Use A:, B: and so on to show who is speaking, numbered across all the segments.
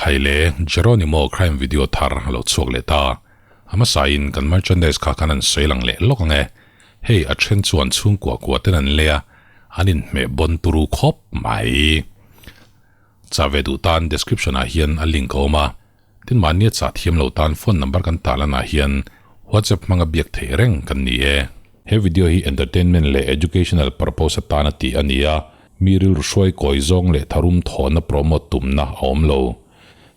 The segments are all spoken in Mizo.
A: Khaile, Jeronimo crime video thar a lo chhuak leh ta. A hmasain kan merchandise kha kan han sawi lang leh lawk ang e. Hei a then chuan chhungkua kua ten an lei a, an inhmeh bawn turu khawp mai. Chah ve duh tan description ah hian a link a awm a, tin mahni a chah thiam lo tan phone number kan tah lanah hian WhatsApp hmanga biak theih reng kan ni e. He video hi entertainment leh educational purpose atana tih a ni a, mi rilru hruai kawi zawng leh tharum thawhna promote tumna a awm lo.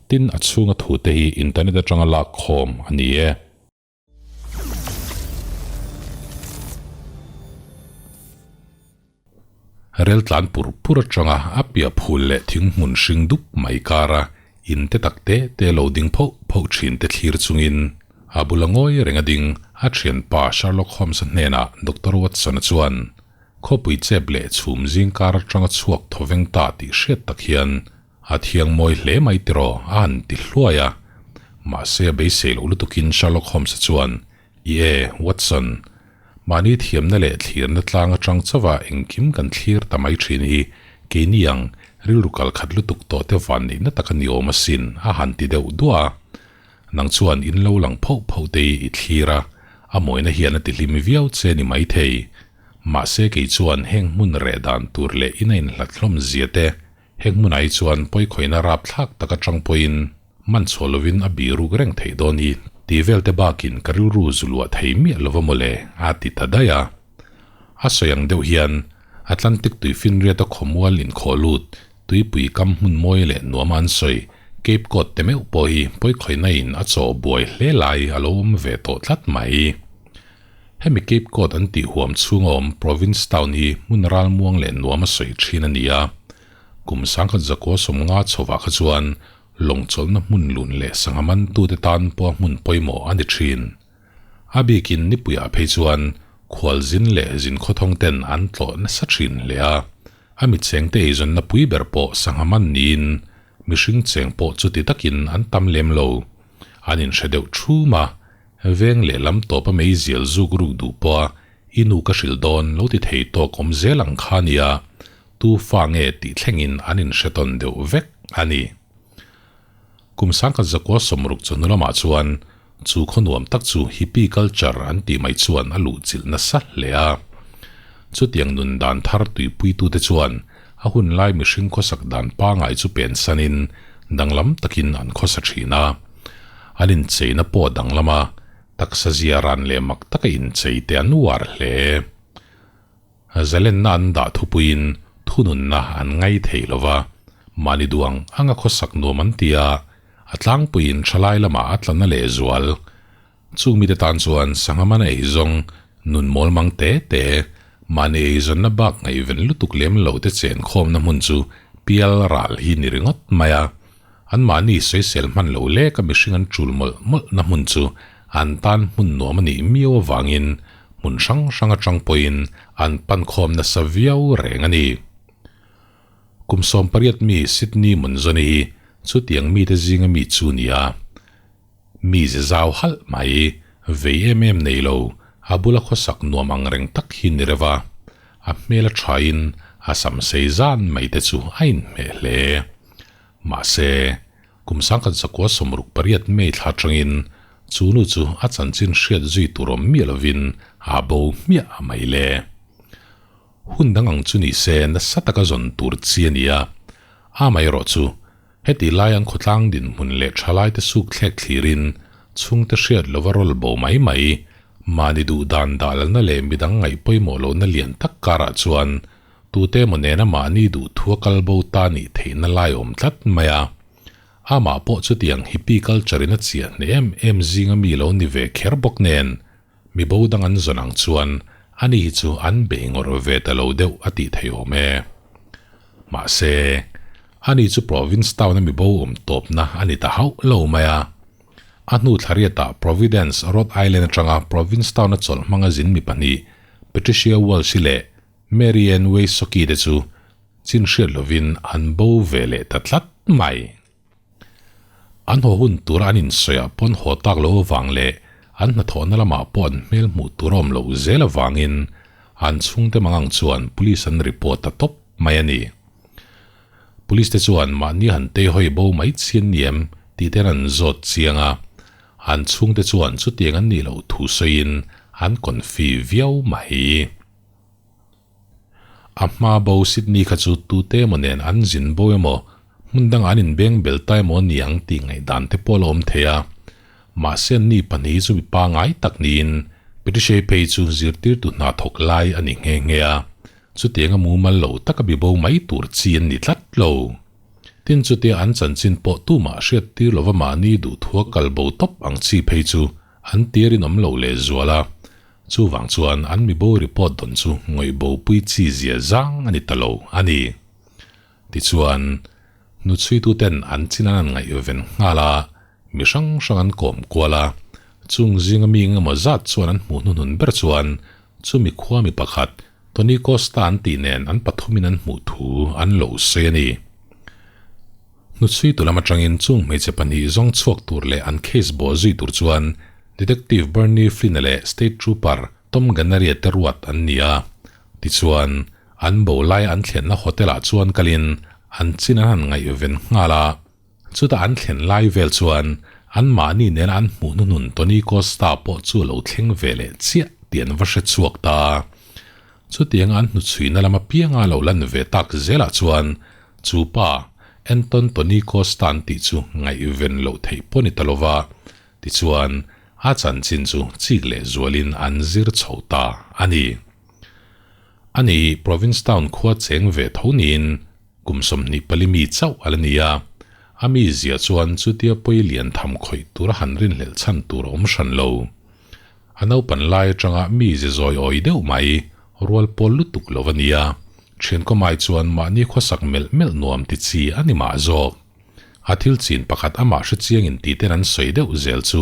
A: Tin, a chhunga thute hi internet atanga lak khawm a ni e. Rel tlan pur pur atanga a piah phul leh thing hmun hring dup mai kara in te tak te te lo ding phoh phoh thin te thlir chungin a bula ngawi reng a ding a thianpa Sherlock Holmes-a hnenah Doctor Watson-a chuan khawpui chep leh chhum zing kar atanga chhuak thawveng ta tih hriat tak hian A thiang mawi hle mai tiraw a han ti hluai a. Mahse a beisei loh lutukin Sherlock Holmes-a chuan, I e, Watson. Mahni thiamna leh thlirna tlang atang chauha engkim kan thlir ta mai thin hi keini ang rilru kal khat lutuk tawh te van neihna tak a ni awm asin a han ti deuh duah a. Nang chuan in lo lang phoh phoh te hi i thlir a, a mawina hian a ti hlim viau che ni maithei. Mahse kei chuan heng hmun reh dan tur leh ina inhlat hlawm zia te Heng hmunah hi chuan pawikhawiina rapthlak tak atang pawhin man chhuah lovin a biruk reng theih dawn hi tih vel te bakin ka rilru zu luah thei miah lova mawle a ti ta daih a. A sawi ang deuh hian Atlantic tuifinriata khawmual inkhawh lut tuipui kam hmun mawi leh nuama an sawi Cape Cod te meuh pawh hi pawikhawiina in a chaw buai hle lai a lo awm ve tawh tlat mai. Hemi Cape Cod an tih huam chhunga awm Provincetown hi hmun ralmuang leh nuam a sawi thin a ni a. Kum sangkhat zakua sawmnga chhovah kha chuan lawng chawlhna hmun lun leh sangha mantute tan pawha hmun pawimawh a ni thin. A bikin nipuiah phei chuan khualzin leh zinkhawthawng ten an tlawh nasa thin hle a. A mitchengte eizawnna pui ber pawh sangha man niin mihring cheng pawh chuti takin an tam lem lo. An inhre deuh thum a. Veng lehlam tawpa meizial zuk ruk duh pawha i nu ka hrilh dawn lo ti thei tawk awm zel ang kha nia, tu fa nge tih thlengin an inhre tawn deuh vek a ni. Kum sangkhat zakua sawmruk chawhnu lamah chuan chu khaw nuam tak chu hippie culture an tih mai chuan a luhchilh nasa hle a. Chutiang nun dan thar tuipuitute chuan a hun lai mihring khawsak dan pangai chu pensanin danglam takin an khawsa thin a. An incheina pawh danglam a, taksa zia ran leh mak taka inchei te an uar hle. Zalenna an dah thupuiin thununna an ngai thei lo va, mahni duang anga khawsak nuam an ti a, a tlangpuiin thalai lamah a tla na lehzual. Chung mite tan chuan sangha mana eizawng nun mawl mang te te, mahni eizawnna bak ngaihven lutuk lem lo te chenkhawmna hmun chu pial ral hi ni ringawt mai a. Anmahni sawisel hman lo leka mihring an chul mawlh mawlhna hmun chu an tan hmun nuam a nih miau avangin hmun hrang hrang atang pawhin an pankhawm nasa viau reng a ni. Kum 18 mi Sydney Monzoni hi chutiang mite zinga mi chu ni a. Mi ze zau halh mai, vei em em nei lo, a bula khawsak nuam ang reng tak hi ni reuh a. A hmel a thain a sam sei zan mai te chu a inhmeh hle. Mahse, kum sangkhat zakua 68 May thla atangin chu nu chu a chanchin hriat zui tur awm miah lovin a bo hmiah a mai le. Hun dang ang chu ni se nasa taka zawn tur chi a ni a, a mai erawh chu heti lai an khawtlang dinhmun leh thalaite suk thlek thlirin chhungte hriat lova rawl bo mai mai, mahni duh dan dah lalna leh midang ngaih pawimawh lohna lian tak karah chuan Tute emaw nena mahni duh thua kal bo ta nih theihna lai awm tlat mai a. Amah pawh chutiang hippie culture in a chiah hneh em em zinga mi lo ni ve kher bawk nen, mi bo dang an zawn ang chuan ani hi chu an bei ngawrh ve ta lo deuh a tih theih awm e. Mahse, ani chu Provincetown a mi bo awm tawpna a ni ta hauh lo mai a. A hnu thlariatah Providence, Rhode Island atanga Provincetown a chawlh hmanga zin mi pahnih, Patricia Walsh-i leh Mary Ann Waisoki te chu chin hriat lovin an bo ve leh ta tlat mai. An haw hun tura an insawiah pawn haw tak lo avang leh an hnathawhna lamah pawh an hmel hmuh tur a awm loh zel avangin an chhungte mangang chuan police an report ta tawp mai a ni. Police te chuan mahni han tei hawi bo mai chi an ni em tih ten an zawt chiang a, an chhungte chuan chutiang an nih loh thu sawiin an confi viau mai. A hma bo Sydney kha chu tute emaw nen an zin bo emaw, hmun dangah an inbeng bel ta emaw a ni ang tih ngaihdan te pawh a la awm thei a. Mahse an ni pahnih chu mi pangai tak niin Patricia-i phei chu zirtirtu hna thawk lai a ni nghe nghe a, chutianga mumal lo taka bi bo mai tur chi an ni tlat lo. Tin chutia an chanchin pawh tumah hriat tir lova mahni duhthua kal bo tawp ang chi phei chu an tir inawm lo leh zual a, chuvang chuan an mibo report dawn chu ngawih bo pui chi zia zang a ni ta lo a ni. Tichuan, hnuchhuituten an chin an han ngaihven nghal a, mi hrang hrang an kawm kual a, chung zinga mi engemaw zat chuan an hmuh hnuhnun ber chuan chumi khua mi pakhat Tony Costa an tih nen an pathumin an hmuh thu an lo sawi a ni. Hnuchhuitu lam atangin chung hmeichhe pahnih zawng chhuak tur leh an case bawh zui tur chuan Detective Bernie Flynn-a leh State Trooper Tom Gannery-a te ruat an ni a. Tichuan, an bo laia an thlenna hotel-ah chuan kalin an chin an han ngaihven nghal a. Chutah an thlen lai vel chuan anmahni nena an hmuh hnuhnun Tony Costa pawh chu a lo thleng ve leh chiah tih an va hre chhuak ta. Chutianga an hnuchhuina lama pianga lo lan ve tak zelah chuan chu pa Anton Tony Costa an tih chu ngaihven loh theih pawh ni ta lova, tichuan a chanchin chu chik leh zualin an zir chho ta a ni. Ani Provincetown khua cheng ve tho niin Kum 24 mi chauh a la ni a, a mizia chuan chutia pawi lian tham khawih tura han rinhlelh chhan tur a awm hran lo. A naupan lai atanga mize zawi awi deuh mai, rual pawl lutuk lo a ni a, thiankawmai chuan mahni khawsak melh melh nuam ti chi a ni mah zawk. A thil chin pakhat amah hrechiang in tih ten an sawi deuh zel chu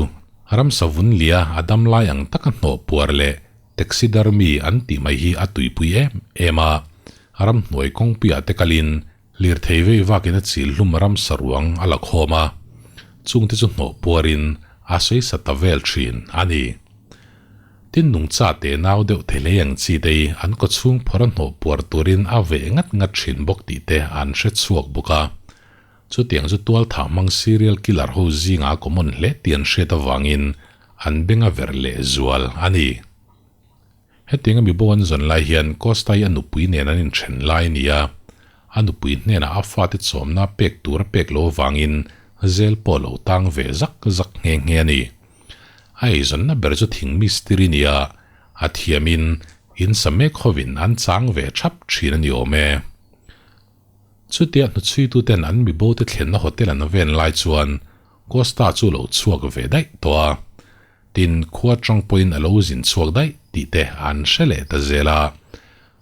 A: ramsa vun lia a dam lai ang taka hnawh puar leh taxidermy an tih mai hi a tuipui em em a, Ramhnuai kawngpuiah te kalin lirthei vei vakin a chil hlum ramsa ruang a la khawm a, chungte chu hnawh puarin a sawi sa ta vel thin a ni. Tin nungcha te nau deuh the hlei ang chi te hi an kawchhung phawrh a hnawh puar turin a veh ngat ngat thin bawk tih te an hre chhuak bawk a. Chutiang chu tualthah hmang serial killer ho zingah a common hle tih an hriat avangin an beng a verh leh zual a ni. Hetiang a mibo an zawn lai hian Costa-i a nupui nen an inthen lai a ni a, a nupui hnenah a fate chawmna pek tur a pek loh avangin zel pawh a lo tang ve zak zak nghe nghe a ni. A eizawnna ber chu thing mistiri ni a, a thiamin in sa mek hovin an chang ve thap thin a ni awm e. Chutia hnuchhuituten an mibote thlenna hotel an ven lai chuan Costa chu a lo chhuak ve daih tawh a. Tin, khua tang pawhin a lo zin chhuak daih tih te an hre leh ta zel a.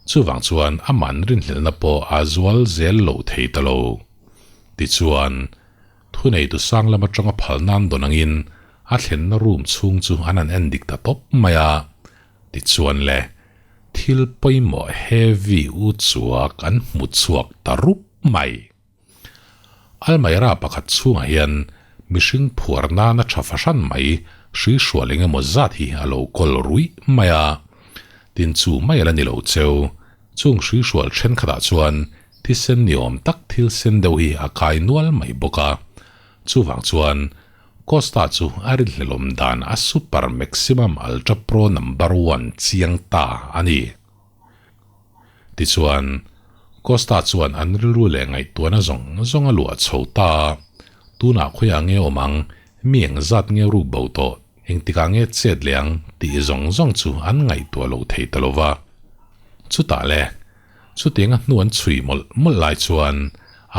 A: Chuvang chuan aman rinhlelhna pawh a zual zel lo thei ta lo. Tichuan, thuneitu sang lam atanga phal nan dawn angin a thlenna room chhung chu an han en dik ta tawp mai a. Tichuan le, thil pawimawh heavy u chuak an hmu chhuak ta rup mai. Almaira pakhat chhungah hian mihring phuar nana tha fahran mai hrui hrual eng emaw zat hi a lo kawl ruih mai a. Tin chu mai a la ni lo cheu. Chung hrui hrual thenkhatah chuan thisen ni awm tak thil sen deuh hi a kai nual mai bawk a. Chuvang chuan Costa chu a rinhlelawm dan a super maximum ultra pro number one chiang ta a ni. Tichuan, Costa chuan an rilru leh ngaihtuahna zawng zawng a luah chho ta a, Tunah khawiah nge awm ang, mi eng zat nge ruk bo tawh, engtikah nge chet leh ang tih zawng zawng chu an ngaihtuah lo thei ta lo va. Chutah le, chutianga hnu an chhui mawlh mawlh lai chuan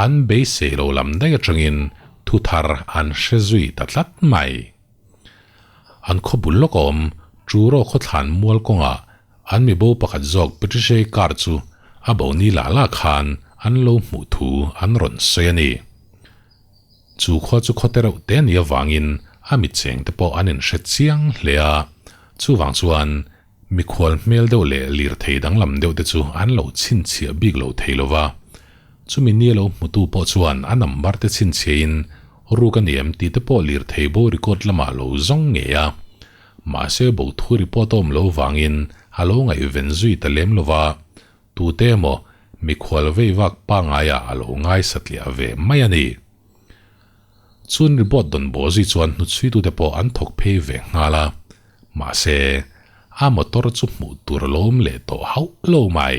A: an beisei lo lam daih atangin thu thar an hre zui ta tlat mai. An khaw bul lawk a awm, Truro khawthlan mual kawngah An mibo pakhat zawk Patricia-i car chu a bo ni lah lah khan an lo hmuh thu an rawn sawi a ni. Chu khua chu khawte reuh te a nih avangin a mitcheng te pawh an inhre chiang hle a, chuvang chuan mikhual hmel deuh leh lirthei danglam deuh te chu an lo chhinchhiah bik lo thei lo va. Chumi ni a lo hmutu pawh chuan a number te chhinchhiahin ruk a ni em tih te pawh lirthei bo record lamah lo zawng ngei a. Mahse bo thu report a awm lo vangin a lo ngaihven zui ta lem lo va, tute emaw mikhual vei vak pangaiah a lo ngai satliah ve mai a ni. Chun ribawt dawn bawh zui chuan hnuchhuitute pawh an thawk phei ve nghal a, mahse, a motor chu hmuh tur a lawm leh tawh hauh lo mai.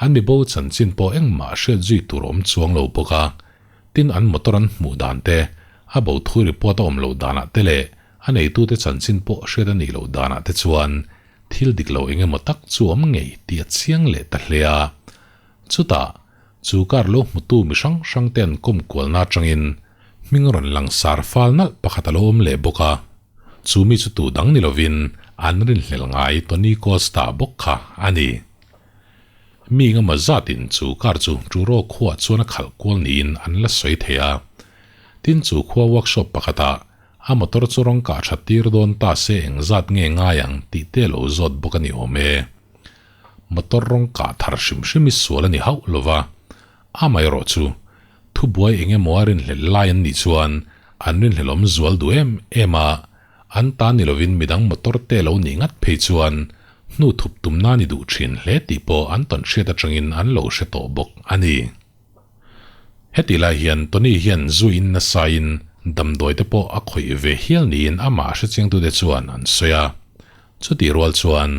A: An mibo chanchin pawh engmah hriat zui tur awm chuang lo bawk a, tin an motor an hmuh dan te, a bo thu report a awm loh danah te leh a neitute chanchin pawh hriat a nih loh danah te chuan thil dik lo eng emaw tak chu awm ngei tih a chiang leh ta hle a. Chutah, chu kar lo hmutu mi hrang hrang te an kawm kualna atangin hming rawn lang sar fal nalh pakhat a lo awm leh bawk a. Chu mi chu tu dang ni lovin an rinhlel ngai Tony Costa bawk kha a ni. Mi engemaw zatin chu car chu Truro khuaah chuan a khalh kual niin an la sawi thei a. Tin chu khua workshop pakhatah a motor chu rawng kah tha tir dawn ta se engzat nge ngai ang tih te lo zawt bawk a ni awm e. Motor rawng kah thar hrim hrim i sual a ni hauh lova, amaherawh chu thubuai eng emaw a rinhlelh lai an nih chuan an rinhlelawm zual duh em em a, an ta ni lovin midang motor te lo nih ngat phei chuan hnu thup tum nan i duh thin hle tih pawh an tawn hriat atangin an lo hre tawh bawk a ni. Heti lai hian Tony hian zu in nasain damdawi te pawh a khawih ve hial niin amah hrechiangtute chuan an sawi a. Chutih rual chuan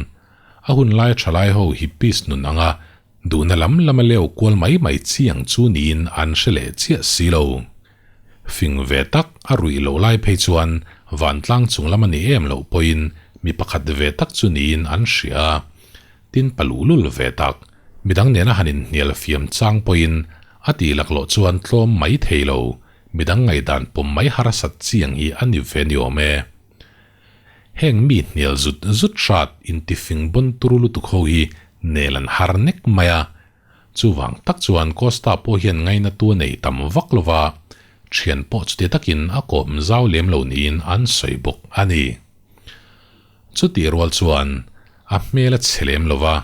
A: a hun lai thalai ho hippies nun anga Duhna lam lama leu kual mai mai chi ang chu niin an hre leh chiah si lo. Fing ve tak a ruih loh lai phei chuan vantlang chung lam a ni em loh pawhin mi pakhat ve tak chu niin an hria a. Tin pa luhlul ve tak, midang nena han inhnial fiam chang pawhin a tih laklawh chuan tlawm mai thei lo, midang ngaihdan pawm mai harsat chi ang hi a ni ve ni awm e. Heng mi hnial zut zut hrat intifing bawn turu lutuk ho hi nel an har nek mai a, chuvang tak chuan Costa pawh hian ngaina tu a nei tam vak lo va, thian pawh chuti takin a kawm zau lem lo niin an sawi bawk a ni. Chutih rual chuan a hmel a chhe lem lo va,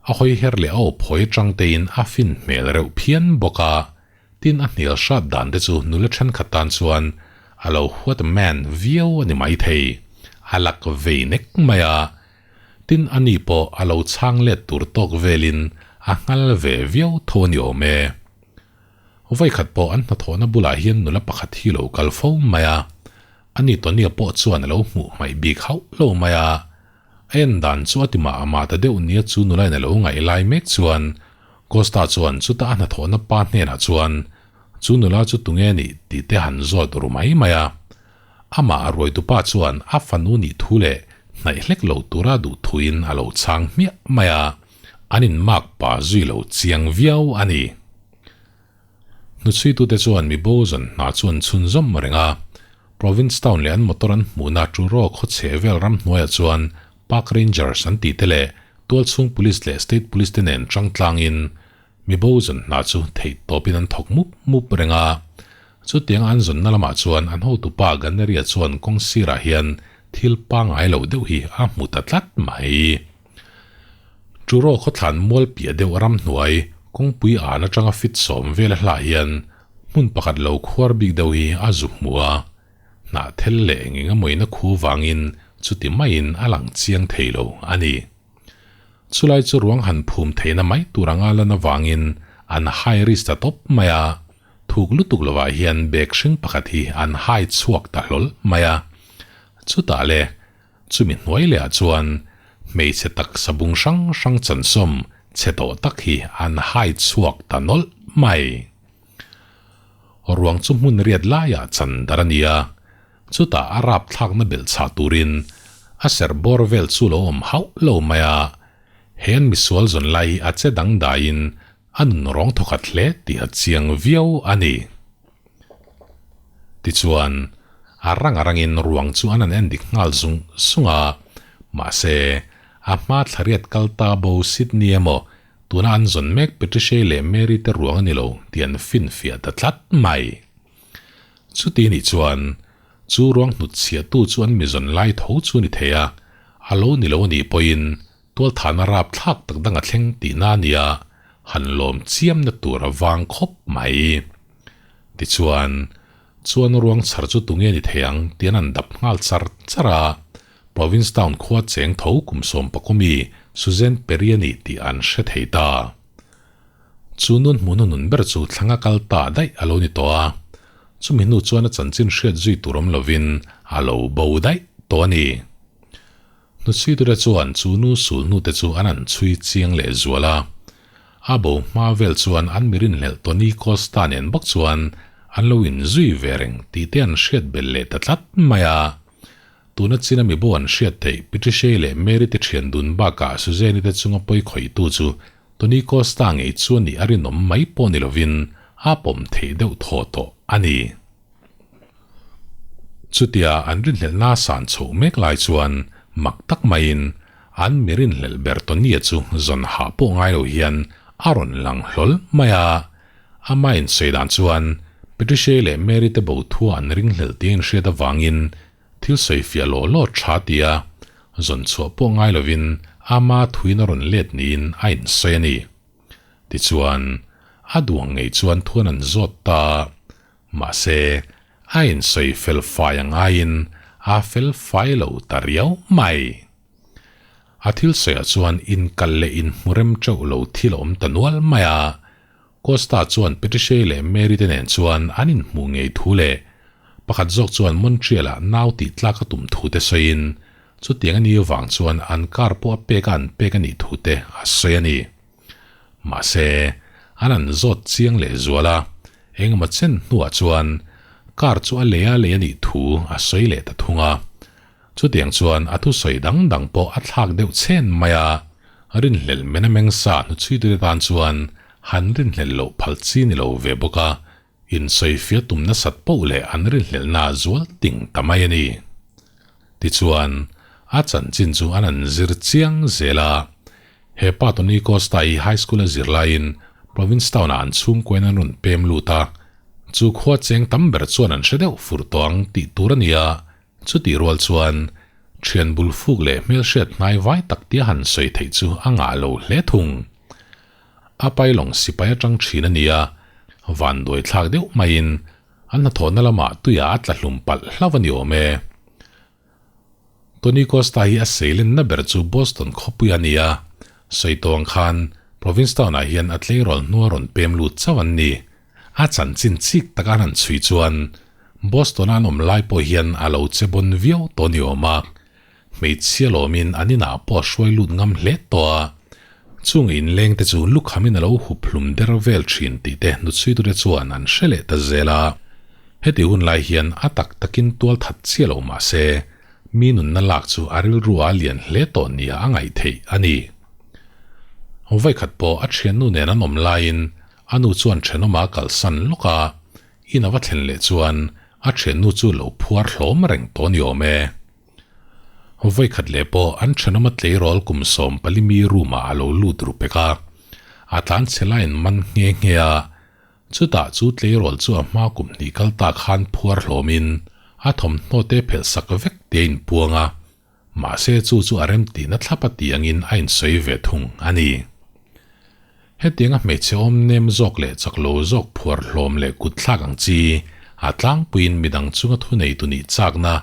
A: a hawi her leh a aw phawi atang tein a fin hmel reuh phian bawk a, Tin a hnial hrat dan te chu nula thenkhat tan chuan a lo huat man viau a ni maithei, a lak vei nek mai a. Tin a ni pawh a lo chhang let tur tawk velin a nghal ve viau tho a ni awm e. Vawikhat pawh an hnathawhna bulah hian nula pakhat hi lo kal fo mai a, a ni Tonia pawh chuan a lo hmuh hmaih bik hauh lo mai a. A en dan chu a ti mah mah ta deuh nia chu nula in a lo ngaih lai mek chuan Costa chuan chuta a hnathawhna pa hnenah chuan chu nula chu tunge nih tih te han zawt ru mai mai a. Amah a ruaitupa chuan a fanu nih thu leh hnaih hlek lo tura duh thuin a lo chhang hmiah mai a, an inmak pa zui lo chiang viau a ni. Hnuchhuitute chuan mi bo zawn hna chu an chhunzawm reng a, Provincetown leh an motor an hmuhna Truro khaw chheh vel ramhnuaiah chuan Park Rangers an tihte leh tualchhung Police leh State Police te nen tangtlangin mi bo zawn hna chu theih tawpin an thawk mup mup reng a. Chutianga an zawnna lamah chuan an hotupa Ganneria chuan kawng sirah hian thil pangngai lo deuh hi a hmu ta tlat mai. Truro khawthlan mual piah deuh ramhnuai kawngpui an atanga fit sawm vel a hlah hian hmun pakhat lo khuar bik deuh hi a zu hmu a, hnah thel leh eng eng emawin a khu vangin chuti maiin a lang chiang thei lo a ni. Chulai chu ruang han phum theihna mai tur anga lan avangin an hai risk ta tawp mai a, thuk lutuk lovah hian bag hring pakhat hi an hai chhuak ta hlawl mai a. Chutah le Chumi hnuai lehah chuan hmeichhe taksa bung hrang hrang chansawm chhe tawh tak hi an hai chhuak ta nawlh mai. Ruang chu hmun riat laiah chan dar a ni a, chutah a rap thlakna belh chhah turin a ser bawr vel chu lo awm hauh lo mai a, he an misual zawn lai hi a che dangdaiin a nun rawng thawkhat hle tih a chiang viau a ni. Tichuan, a rang a rangin ruang chu an han en dik nghal zung zung a, mahse, a hma thlariat kal ta bo Sydney emaw, tuna an zawn mek Patricia leh Mary te ruang a ni lo tih an finfiah ta tlat mai. Chuti nih chuan, chu ruang hnutchhiahtu chu an mi zawn lai tho chu a ni thei a, a lo ni lo a nih pawhin Tualthahna rapthlak tak dang a thleng tihna a nia, han lawm chiamna tur a vang khawp mai. Tichuan, chuan ruang chhar chu tunge ni thei ang tian an dap nghal char char a, Provincetown khua cheng tho kum sawm pakawmi Suzanne Perry a ni tih an hre thei ta. Chu nun hmuhna nun ber chu thlanga kal ta daih a lo ni tawh a, chumi hnu chuan a chanchin hriat zui tur awm lovin a lo bo daih tawh a ni. Hnuchhuiture chuan chu nu sul hnute chu an han chhui chiang leh zual a. A bo hma vel chuan an mi rinhlelh Tony Costa nen bawk chuan an lo inzui ve reng tih te an hriat belh leh ta tlat mai a. Tuna china mi bo an hriat theih Patricia-i leh Mary te thian dun bakah Suzanne-i te chunga pawi khawihtu chu Tony Costa ngei chu a nih a rinawm mai pawh ni lovin a pawm theih deuh thaw tawh a ni. Chutia an rinhlelhna san chhoh mek lai chuan mak tak maiin an mi rinhlelh ber Tony-a chu zawn hah pawh ngai lo hian a rawn lang hlawl mai a. Ama insawi dan chuan Patricia-i leh Mary te bo thua an ringhlelh tih a inhriat avangin thil sawi fiah lawh lawh tha tia zawn chhuah pawh ngai lovin ama thuin a rawn let niin a insawi a ni. Tichuan, a duang ngei chuan thuan an zawt ta. Mahse, a insawi fel fai ang aiin a fel fai lo ta riau mai. A thil sawiah chuan inkal leh inhmu rem teuh lo thil a awm ta nual mai a. Costa chuan Patricia-i leh Mary te nen chuan an inhmuh ngei thu leh pakhat zawk chuan Montreal-ah nau tih tlak a tum thu te sawiin chutiang a ni avang chuan an car pawh a pek a an pek a nih thu te a sawi a ni. Mahse, an an zawt chiang leh zual a, engemaw chen hnuah chuan car chu a lei a lei a nih thu a sawi leh ta thung a. Chutiang chuan a thusawi dang dang pawh a thlak deuh chhen mai a, rinhlelh men a meng sa hnuchhuitute tan chuan han rinhlelh loh phal chi ni lo ve bawk a, insawifiah tum nasat poh leh an rinhlelhna a zual ting ta mai a ni. Tichuan, a chanchin chu an han zir chiang zel a, he pa Tony Costa hi high school a zir laiin Provincetown-ah an chhungkuain an rawn pem lut a, chu khua cheng tam ber chuan an hre deuh fur tawh ang tih tur a ni a, Chutih rual chuan thian bul fuk leh hmelhriat hnai vai tak tia han sawi theih chu a ngah lo hle thung. A pailawng sipai atang thin a ni a, vanduai thlak deuh maiin an hnathawhna lamah tuiah a tla hlum palh hlauh a ni awm e. Tony Costa hi a seilenna ber chu Boston khawpui a ni a, sawi tawh ang khan Provincetown-ah hian a tleirawl hnua rawn pem lut chauh an ni. A chanchin chik taka an han chhui chuan Boston-a an awm lai pawh hian a lo che bawn viau tawh ni awm a, hmeichhia lawmin an inah pawh a hruai lut ngam hle tawh a, chung inleng te chu lukhamin a lo hup hlum der vel thin tih te hnuchhuitute chuan an hre leh ta zel a. Heti hun lai hian a tak takin tual that chiah lo mah se, mi nunna lak chu a rilru a lian hle tawh nia a ngaih theih a ni. Vawikhat pawh a thiannu nen an awm laiin A nu chuan thenawma kalsan lawk a, in a va thlen leh chuan a thiannu chu lo phuar hlawm reng tawh ni awm e. Vawikhat leh pawh an thenawma tleirawl kum 14 mi room ah a lo lut ru pek a, a tlan chhe laiin man nghe nghe a, chutah chu tleirawl chu a hma kum hnih kal ta khan phuar hlawmin a thawmhnaw te phelh sak vek te a inpuang a, Mahse chu chu a remtihna thlap a tih angin a insawi ve thung a ni. Hetianga hmeichhe awm nem zawk leh chak lo zawk phuar hlawm leh kut thlak ang chi a tlangpuiin midang chunga thuneitu nih chakna,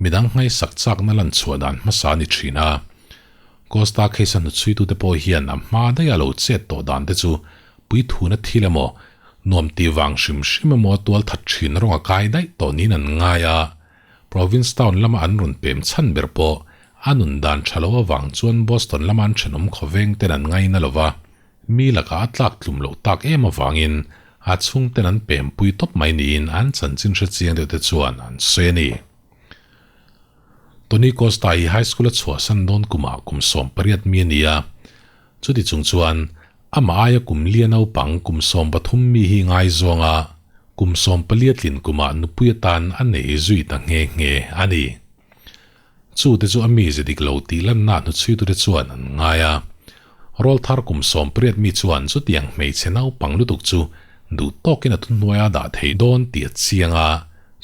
A: midang ngaisak chakna lan chhuah dan hmasa a ni thin a. Costa case-a hnuchhuitute pawh hian a hma daiha lo chet tawh dan te chu puithuna thil emaw, nuam tih vang hrim hrim emaw tualthat thin rawng a kai daih tawh niin an ngai a. Provincetown lama an rawn pem chhan ber pawh a nun dan tha lo avang chuan Boston lama an thenawm khawveng ten an ngaina lo va, mi lakah a tlak tlum loh tak em avangin a chhungten an pempui tawp mai niin an chanchin hre chiang deuh te chuan an sawi a ni. Tony Costa hi high school a chhuahsan dawn kumah kum 18 mi a ni a, chuti chung chuan Amah aia kum lia naupang kum 13 mi hi ngaizawng a, kum 14 tlin kumah nupui atan a nei zui ta nghe nghe a ni. Chu te chu a mize dik lo tih lanna hnuchhuitute chuan an ngai a. Rawlthar kum 18 mi chuan chutiang hmeichhe naupang lutuk chu duh tawkin a thuhnuaia dah thei dawn tih a chiang a,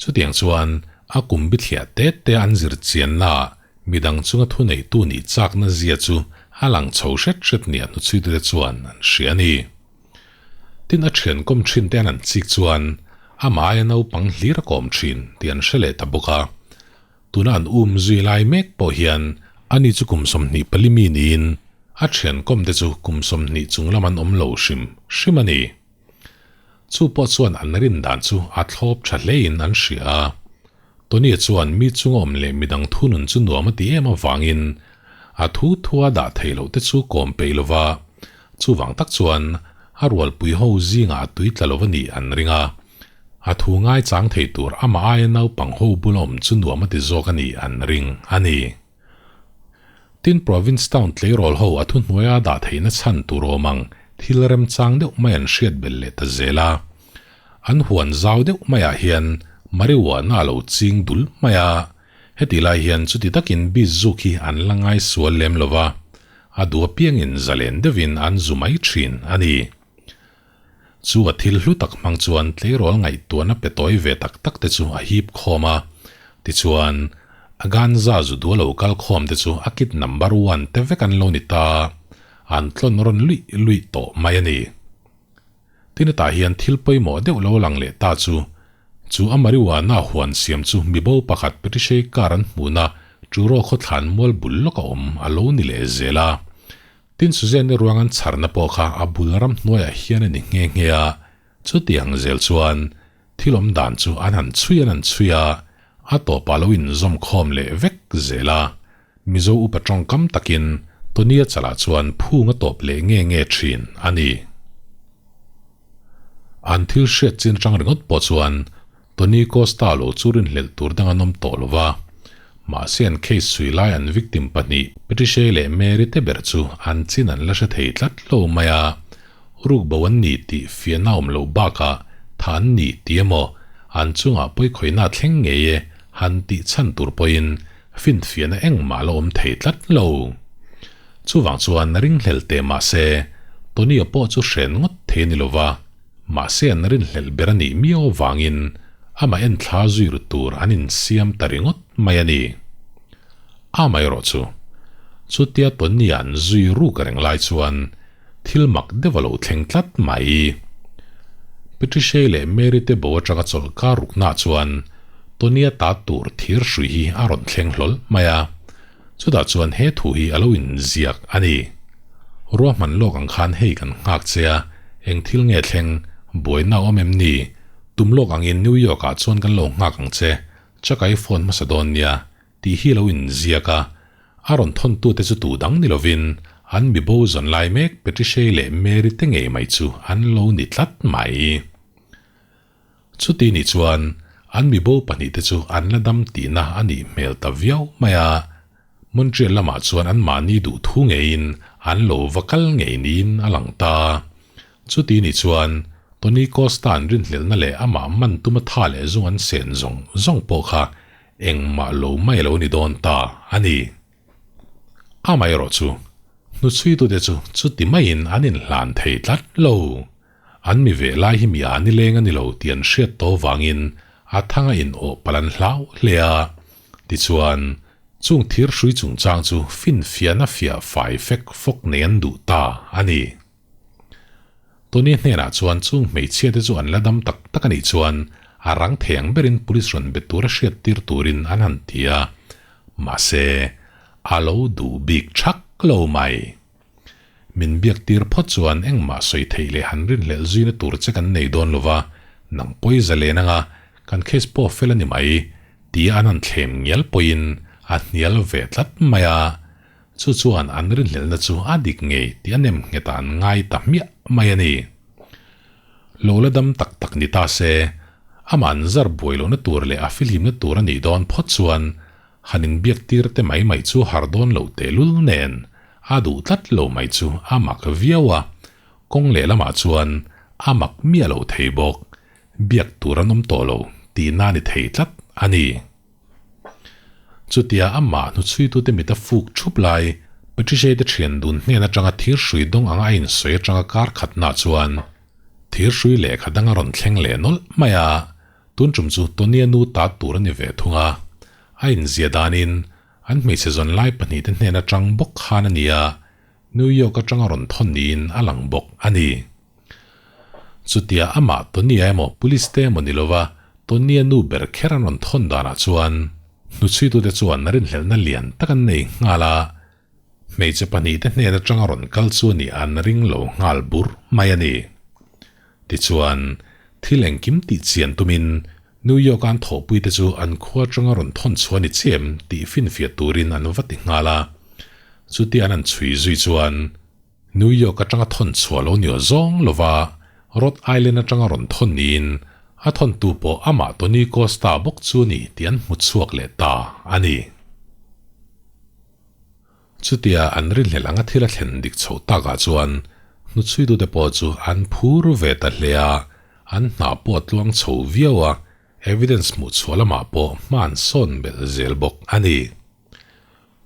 A: chutiang chuan a kum bithliah te te an zir chiannaah Midang chunga thuneihtu nih chakna zia chu a lang chho hret hret nia hnuchhuitute chuan an hria a ni. Tin, a thian kawm thin te an an chik chuan amah aia naupang hlir a kawm thin tih an hre leh ta bawk a. Tuna an um zui lai mek pawh hian ani chu kum 24 mi niin A thian kawm te chu kum 20 chung lam an awm lo hrim hrim a ni. Chu pawh chuan an rin dan chu a thlawp tha hlein an hria a. Tony-a chuan mi chunga awm leh midang thunun chu nuam a ti em avangin a thu thua dah theih loh te chu kawm peih lo va, chuvang tak chuan a rualpui ho zingah a tui tla lo a nih an ring a. A thu ngaichang thei tur amah aia naupang ho bula awm chu nuam a ti zawk a nih an ring a ni. Tin Provincetown tleirawl ho a thuhnuaia dah theihna chhan tur awm ang thil remchang deuh mai an hriat belh leh ta zel a. An huan zau deuh maiah hian marijuana a lo ching dul mai a, heti lai hian chuti takin beach zuk hi an la ngai sual lem lo va, a duh apiangin zalen deuhin an zu mai thin a ni. Chu a thil hlu tak hmang chuan tleirawl ngaihtuahna pe tawi ve tak tak te chu a hip khawm a, tichuan a ganza zu duh a lo kal khawm te chu a kit number one te vek an lo ni ta, an tlawn rawn luih luih tawh mai a ni. Tin hetah hian thil pawimawh deuh lo lang leh ta chu, chu a marijuana huan siam chu mibo pakhat Patricia car an hmuhna Truro khawthlan mual bul lawk a awm a lo ni leh zel a. Tin Suzanne ruang an chharna pawh kha a bul ram hnuaiah hian a ni nghe nghe a, chutiang zel chuan thil awm dan chu an han chhui an han chhui a, a tawpah lo inzawm khawm leh vek zel a. Mizo upa tawngkam takin Tony-a chalah chuan phung a tawp leh nge nge thin a ni. An thil hriat chin atang ringawt pawh chuan Tony Costa lo chu rinhlelh tur dang an awm tawh lo va. Mahse an case chhui lai an victim pahnih Patricia leh Mary te ber chu an chin an la hre thei tlat lo mai a. Rukbo an ni tih fiahna awm loh bakah tha an ni tih emaw an chungah pawikhawihna thleng ngei e han tih chhan tur pawhin finfiahna engmah la awm thei tlat lo. Chuvang chuan ringhlel teh mahse, Tony-a pawh chu hren ngawt thei a ni lova, mahse an rinhlelh ber a nih miau avangin amah en thla zui ru tur an insiam ta ringawt mai a ni. Amaherawh chu, chutia Tony-a an zui ruk reng lai chuan thil mak deuh a lo thleng tlat mai. Patricia-i leh Mary te bo atanga chawlh kar ruknaah chuan Tony-a ta tur thir hrui hi a rawn thleng hlawl mai a. Chutah chuan he thu hi a lo inziak a ni. Ruahman lawk ang khan hei kan nghak che a, eng thil nge thleng, buaina a awm em ni? Tum lawk angin New York-ah chuan kan lo nghak ang che, chakai phone hmasa dawn nia, tih hi a lo inziak a. A rawn thawntute chu tu dang ni lovin an mibo zawn lai mek Patricia-i leh Mary te ngei mai chu an lo ni tlat mai. Chuti nih chuan an mibo pahnihte chu an la dam tihna a nih hmel ta viau mai a, Montreal lamah chuan anmahni duh thu ngeiin an lo va kal ngei niin a lang ta. Chuti nih chuan Tony Costa an rinhlelhna leh amah man tuma tha leh zung an sen zawng zawng pawh kha engmah lo mai a lo ni dawn ta a ni. Amaherawhchu, hnuchhuitute chu chuti maiin an inhlan thei tlat lo. An mi ve lai hi mi a ni leng a ni lo tih an hriat tawh vangin a thanga in awh palh an hlau hle a. Tichuan, chung thir hrui chungchang chu finfiahna fiah fai fek fawk nei an duh ta a ni. Tony hnenah chuan chung hmeichhia te chu an la dam tak tak a nih chuan a rang thei ang berin police rawn be tura hriat tir turin an han ti a, mahse, a lo duh bik thak lo mai. Min biak tir phawt chuan engmah sawi theih leh han rinhlelh zuina tur che kan nei dawn lova, nang pawi zalen anga kan case pawh fel a ni mai, tia an han thlem ngial pawhin a hnial ve tlat mai a. Chu chuan an rinhlelhna chu a dik ngei tih a nem nghet a an ngai ta hmiah mai a ni. Lo la dam tak tak ni ta se, amah an zar buai lohna tur leh a fihlimna tur a nih dawn phawt chuan han inbiak tir te mai mai chu har dawn lo tehlul nen a duh tlat lo mai chu a mak viau a, kawng lehlamah chuan a mak miah lo thei bawk, biak tur an awm tawh lo tihna a ni thei tlat a ni. Chutia amah hnuchhuitute mit a fuk thup lai, Patricia-i te thian dun hnen atanga thir hrui dawng anga a insawi atanga kar khatnaah chuan thir hrui lehkha dang a rawn thleng leh nawlh mai a, tun tum chu Tony-a nu ta tur a ni ve thung a, a inzia danin an hmeichhe zawn lai pahnihte hnen atang bawk khan a ni a, New York atanga rawn thawn niin a lang bawk a ni. Chutia amah Tony-a emaw police te emaw ni lova Tony-a nu ber kher an rawn thawn danah chuan hnuchhuitute chuan rinhlelhna lian tak an nei nghal a. Hmeichhe pahnihte hnen atanga rawn kal chu a nih an ring lo nghal bur mai a ni. Tichuan, thil engkim tih chian tumin New York-a an thawhpuite chu an khua atanga rawn thawn chhuah a ni chiam tih finfiah turin an va ti nghal a. Chutia an han chhui zui chuan New York atanga thawn chhuah lo ni aw zawng lova Rhode Island atanga rawn thawn niin a thawntu pawh amah Tony Costa bawk chu a ni tih an hmu chhuak leh ta a ni. Chutia an rinhlelh anga thil a thlen dik chhoh takah chuan hnuchhuitute pawh chu an phur ve ta hle a, an hna pawh a tluang chho viau a, evidence hmuh chhuah lamah pawh hma an sawn belh zel bawk a ni.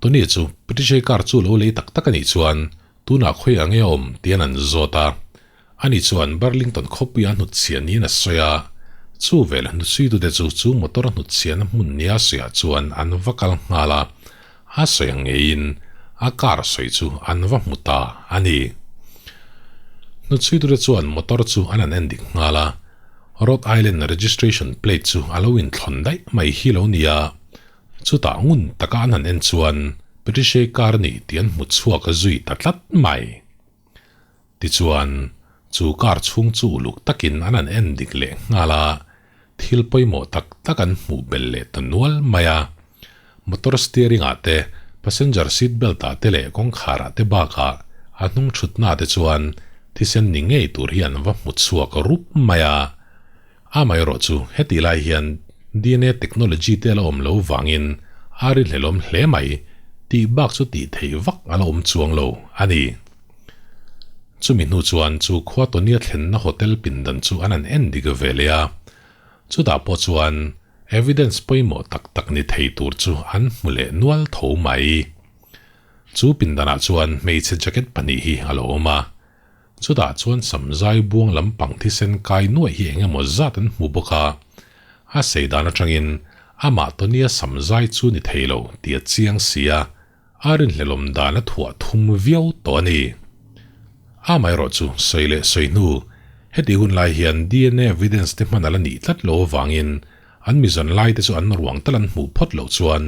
A: Tony chu Patricia car chu lo lei tak tak a nih chuan tunah khawi ang nge a awm tian an zawt a. Ani chuan Burlington khawpuia a hnutchhiah niin a sawi a, chu vel hnuchhuitute chu chu motor a hnutchhiahna hmun nia sawiah chuan an va kal nghal a, a sawi ang ngeiin a car sawi chu an va hmu ta a ni. Hnuchhuitute chuan motor chu an han en dik nghal a, Rhode Island registration plate chu a lo inthlawn daih mai hi lo nia. Chutah ngun taka an han en chuan Patricia car a ni tih an hmu chhuak zui ta tlat mai. Tichuan, chu car chhung chu uluk takin an han en dik leh nghal a, thil pawimawh tak tak an hmuh belh leh ta nual mai a. Motor steering ah te, passenger seat belt ah te leh kawngkhar ah te bakah a hnung thutna te chuan thisen ni ngei tur hi an va hmu chhuak rup mai a. Amaherawh chu hetih lai hian dna technology te a la awm lo vangin a rinhlelawm hle mai tih bak chu tih theih vak a la awm chuang lo a ni. Chumi hnu chuan chu khua Tony-a thlenna hotel pindan chu an han en dik ve leh a, chutah pawh chuan evidence pawimawh tak tak ni thei tur chu an hmu leh nual tho mai. Chu pindanah chuan hmeichhe jacket pahnih hi a lo awm a, Chutah chuan samzai buang lampang thisen kai nuaih hi eng emaw zat an hmu bawk a, a sei dan atangin amah Tony-a samzai chu ni thei lo tih a chiang si a, a rinhlelawm dan a thuah thum viau tawh a ni. Amaherawh chu sawi leh sawi hnu, heti hun lai hian dna evidence te hman a la nih tlat lo avangin an mizawn lai te chu an ruang tal an hmuh phawt loh chuan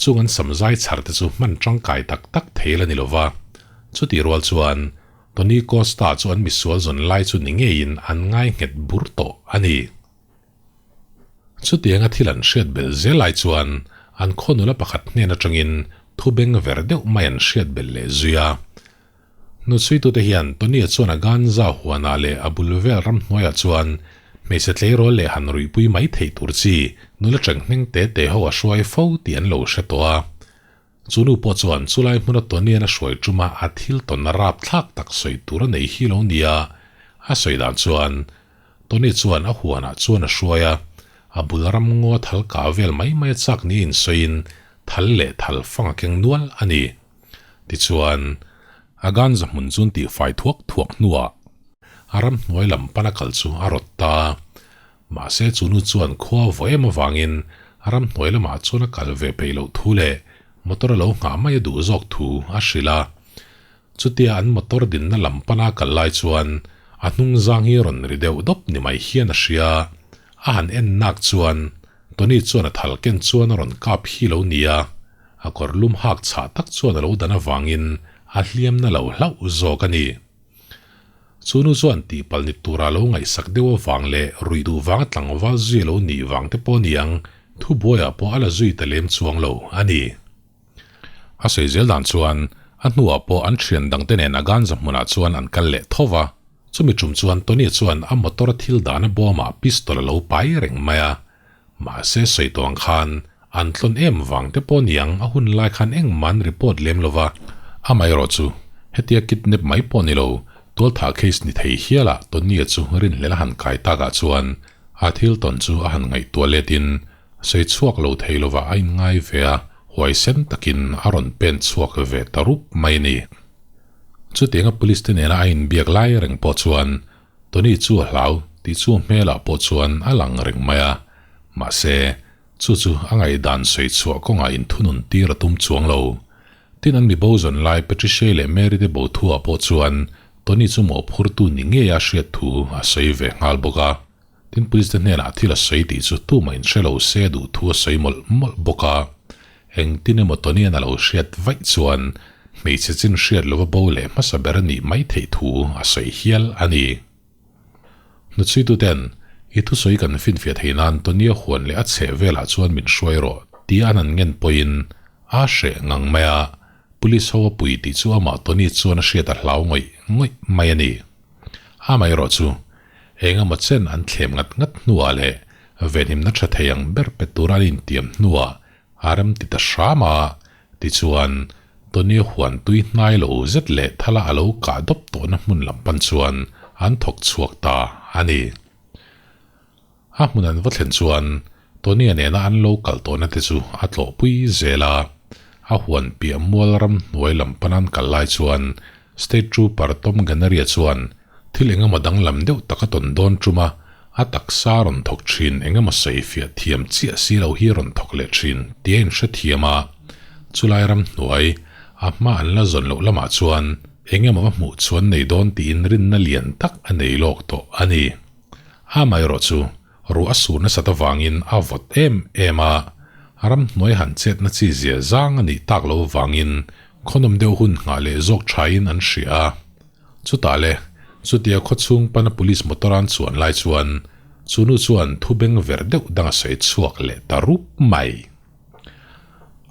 A: chung an samzai chhar te chu hman tangkai tak tak thei la ni lova, chutih rual chuan Tony Costa chu an misual zawn lai chu ni ngeiin an ngai nghet bur tawh a ni. Chutianga thil an hriat belh zel lai chuan an khaw nula pakhat hnen atangin thu beng ver deuh mai an hriat belh leh zui a. Hnuchhuitute hian Tony-a chuan a ganza huanah leh a bul vel ramhnuaiah chuan hmeichhe tleirawl leh han ruihpui mai theih tur chi nula chenghneng te te ho a hruai fo tih an lo hre tawh a. Chu nu pawh chuan chulai hmuna Tony-an a hruai ṭuma a thil tawn rap thlak tak sawi tur a nei hi lo nia. A sawi dan chuan Tony chuan a huanah chuan a hruai a, a bul ram ngaw thal kah vel mai mai a chak niin sawiin thal leh thal fang a keng nual a ni. Tichuan, a ganza hmun chun tihfai thuak thuak hnuah a ramhnuai lam pana kal chu a rawt ta. Mahse chu nu chuan khua vaw em avangin ramhnuai lamah chuan a kal ve peih loh thu leh motor a lo nghah mai a duh zawk thu a hrilh a. Chutia an motor dinna lam pana kal lai chuan a hnung zang hi rawn ri deuh dawp ni mai hian a hria. A han en nak chuan Tony chuan a thal ken chuan a rawn kap hi lo nia, a kawr lum hak chhah tak chuan a lo dan avangin a hliamna lo hlauh zawk a ni. Chu nu chuan tihpalh ni tura lo ngaihsak deuh avang leh ruih duh vanga tlangval zui a lo nih vang te pawh a ni ang, thubuaiah pawh a la zui ta lem chuang lo a ni. A sawi zel dan chuan a hnuah pawh an thian dangte nen a ganza hmunah chuan an kal leh tho va, chumi tum chuan Tony chuan a motor a thil dahna bawmah pistol a lo pai reng mai a, mahse sawi tawh ang khan an tlawn em vang te pawh niang a hun lai khan engmah an report lem lo va, amaherawh chu hetia kidnap mai pawh ni lo tualthah case ni thei hialah Tony-a chu rinhlel a han kai takah chuan a thil tawn chu a han ngaihtuah letin Sawi chhuak lo thei lova a inngai ve a, huaisen takin a rawn pen chhuak ve ta rup mai a ni. Chutianga police te nena a inbiak lai reng pawh chuan Tony chu a hlau tih chu hmelah pawh chuan a lang reng mai a, mahse, chu chu a ngaihdan sawi chhuah kawngah inthunun tir a tum chuang lo. Tin an mibo zawn lai Patricia leh Mary te bo thuah pawh chuan Tony chu mawhphurtu ni ngeia hriat thu a sawi ve nghal bawk a. Tin police te hnenah thil a sawi tih chu tumah in hre lo se duh thu a sawi mawlh mawlh bawk a, engtin emaw Tony-a'n a lo hriat vaih chuan Hmeichhe chin hriat lova bo leh hmasa ber a nih mai theih thu a sawi hial a ni. Hnuchhuituten, I thusawi kan finfiah thei nan Tonia huan leh a chheh velah chuan min hruai rawh, tia an han ngen pawhin a hreh ngang mai a, Police ho a pui tih chu amah Tony chuan a hriat a hlau ngawih ngawih mai a ni. Amaherawh chu, eng emaw chen an thlem ngat ngat hnuah leh venhimna tha thei ang ber pe tura an intiam hnuah a rem ti ta hram a, tichuan Tony huan tui hnai lo zet leh thala a lo kah dawp tawhna hmun lam pan chuan an thawk chhuak ta a ni. A hmun an va thlen chuan Tony-a nena an lo kal tawhna te chu a tlawhpui zel a, a huan piah mual ram hnuai lam pan an kal lai chuan State Trooper Tom Gannery-a chuan thil engemaw danglam deuh tak a tawn dawn tum a, a taksa rawn thawk thin engemaw sawifiah thiam chiah si lo hi rawn thawk leh thin tih a inhrethiam a, chulai ram hnuai a hma an la zawn loh lamah chuan engemaw va hmuh chuan nei dawn tiin rinna lian tak a nei lawk tawh a ni. Amaherawh chu ruah a sur nasat avangin a vawt em em a, ramhnuai han chetna chi zia zang a nih tak lo avangin khawnawm deuh hun nghah leh zawk thain an hria a. Chutah le, chutia khawchhung pana police motor an chuan lai chuan chu nu chuan thu beng ver deuh dang a sawi chhuak leh ta rup mai.